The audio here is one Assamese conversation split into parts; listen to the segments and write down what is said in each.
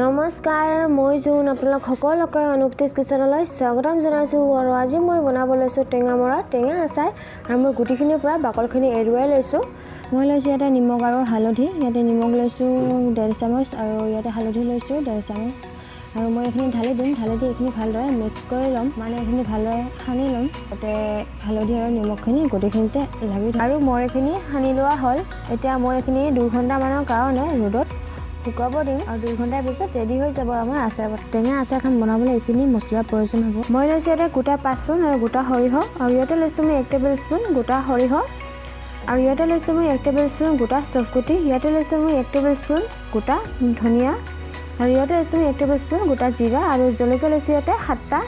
নমস্কাৰ, মই জোন, আপোনালোক সকলোকে অনুপ্তিছ কিচেনলৈ স্বাগতম জনাইছোঁ। আৰু আজি মই বনাব লৈছোঁ টেঙামৰা টেঙা আচাৰ। আৰু মই গুটিখিনিৰ পৰা বাকলখিনি এৰুৱাই লৈছোঁ। মই লৈছোঁ ইয়াতে নিমখ আৰু হালধি। ইয়াতে নিমখ লৈছোঁ 1.5 চামুচ আৰু ইয়াতে হালধি লৈছোঁ 1.5 চামুচ। আৰু মই এইখিনি ঢালি দিম। ঢালি দি এইখিনি ভালদৰে মিক্স কৰি ল'ম, মানে এইখিনি ভালদৰে সানি ল'ম, যাতে হালধি আৰু নিমখখিনি গোটেইখিনিতে লাগি। আৰু মই এইখিনি সানি লোৱা হ'ল। এতিয়া মই এইখিনি 2 ঘণ্টামানৰ কাৰণে ৰ'দত শুকাব দিম আৰু 2 ঘণ্টাৰ পিছত ৰেডি হৈ যাব আমাৰ আচাৰ। টেঙা আচাৰখন বনাবলৈ এইখিনি মছলাৰ প্ৰয়োজন হ'ব। মই লৈছোঁ ইয়াতে গোটা পাঁচফোৰণ আৰু গোটা সৰিয়হ। আৰু ইয়াতে লৈছোঁ মই 1 টেবুল স্পুন গোটা সৰিয়হ। আৰু ইয়াতে লৈছোঁ মই 1 টেবুল স্পুন গোটা চফগুটি। ইয়াতে লৈছোঁ মই 1 টেবুল স্পুন গোটা ধনিয়া। আৰু ইয়াতে লৈছোঁ মই 1 টেবুল স্পুন গোটা জিৰা। আৰু জলকীয়া লৈছোঁ ইয়াতে সাতটা।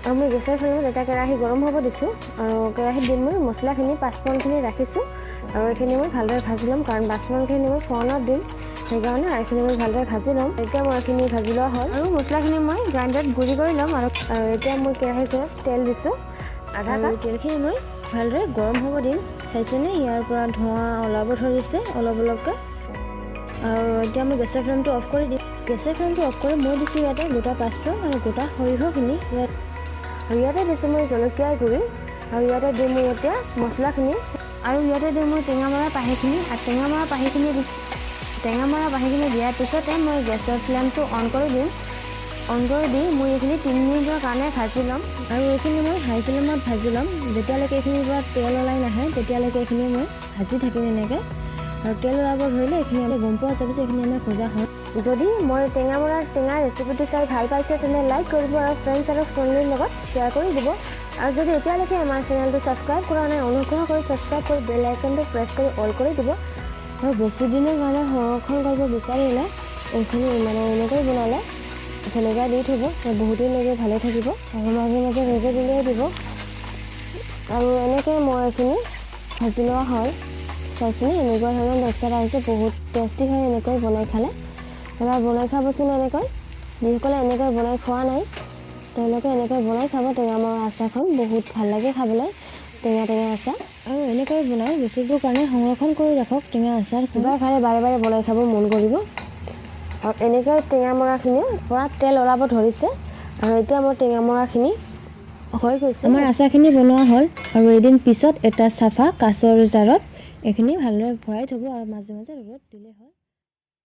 আৰু মই গেছৰ ফ্লেমত এটা কেৰাহী গৰম হ'ব দিছোঁ। আৰু কেৰাহীত দিম মই মছলাখিনি, পাঁচফোৰণখিনি ৰাখিছোঁ। আৰু এইখিনি মই ভালদৰে ভাজি ল'ম, কাৰণ পাঁচফোৰণখিনি মই ফোৰণত দিম সেইকাৰণে। আৰু এইখিনি মই ভালদৰে ভাজি ল'ম। এতিয়া মই এইখিনি ভাজি লোৱা হ'ল আৰু মছলাখিনি মই গ্ৰাইণ্ডাৰত গুড়ি কৰি ল'ম। আৰু এতিয়া মই কেৰাহীখনত তেল দিছোঁ আধা কাপ। তেলখিনি মই ভালদৰে গৰম হ'ব দিম। চাইছেনে, ইয়াৰ পৰা ধোঁৱা ওলাব ধৰিছে অলপ অলপকৈ। আৰু এতিয়া মই গেছৰ ফ্লেমটো অফ কৰি দিম। গেছৰ ফ্লেমটো অফ কৰি মই দিছোঁ ইয়াতে গোটা পাঁচফোৰণ আৰু গোটা সৰিয়হখিনি ইয়াত। আৰু ইয়াতে দিছোঁ মই জলকীয়াৰ গুড়ি। আৰু ইয়াতে দিম মই এতিয়া মছলাখিনি। আৰু ইয়াতে দিম মই টেঙামৰা পাহিখিনি। আৰু টেঙামৰা পাহিখিনি দিছোঁ। টেঙামৰা পাহিখিনি দিয়াৰ পিছতে মই গেছৰ ফ্লেমটো অন কৰি দিম। অন কৰি দি মই এইখিনি 3 মিনিটৰ কাৰণে ভাজি ল'ম। আৰু এইখিনি মই হাই ফ্লেমত ভাজি ল'ম। যেতিয়ালৈকে এইখিনিৰ পৰা তেল ওলাই নাহে, তেতিয়ালৈকে এইখিনি মই ভাজি থাকিম এনেকৈ। আৰু তেল ওলাব ধৰিলে এইখিনি আমি গম পোৱা যাব যে এইখিনি আমাৰ ভজা হ'ল। যদি মই টেঙামৰাৰ টেঙা ৰেচিপিটো চাই ভাল পাইছে, তেনে লাইক কৰিব আৰু ফ্ৰেণ্ডছ আৰু ফেমিলিৰ লগত শ্বেয়াৰ কৰি দিব। আৰু যদি এতিয়ালৈকে আমাৰ চেনেলটো ছাবস্ক্ৰাইব কৰা নাই, অনুগ্ৰহ কৰি ছাবস্ক্ৰাইব কৰি বেল আইকনটো প্ৰেছ কৰি অল কৰি দিব। আৰু বেছি দিনৰ কাৰণে সংৰক্ষণ কৰিব বিচাৰিলে এইখিনি মানে এনেকৈ বনালে ভিনেগাৰ দি থ'ব, বহুত দিনলৈকে ভালে থাকিব। আৰু মাজে মাজে ৰ'দত উলিয়াই দিব। আৰু এনেকৈ মই এইখিনি ভাজি লোৱা হ'ল। চাইছেনে, এনেকুৱা ধৰণৰ টেক্সাৰ আহিছে। বহুত টেষ্টি হয় এনেকৈ বনাই খালে। এবাৰ বনাই খাবচোন এনেকৈ। যিসকলে এনেকৈ বনাই খোৱা নাই, তেওঁলোকে এনেকৈ বনাই খাব। টেঙামৰা আচাৰখন বহুত ভাল লাগে খাবলৈ, টেঙা টেঙা আচাৰ। আৰু এনেকৈ বনাই বছৰটোৰ কাৰণে সংৰক্ষণ কৰি ৰাখক টেঙা আচাৰ। এবাৰ খালে বাৰে বাৰে বনাই খাব মন কৰিব। আৰু এনেকৈ টেঙামৰাখিনিও পৰা তেল ওলাব ধৰিছে। আৰু এতিয়া মোৰ টেঙামৰাখিনি হৈ গৈছে। আমাৰ আচাৰখিনি বনোৱা হ'ল। আৰু এদিন পিছত এটা চাফা কাঁচৰ জাৰত এইখিনি ভালদৰে ভৰাই থ'ব আৰু মাজে মাজে ৰ'দত দিলেই হ'ল।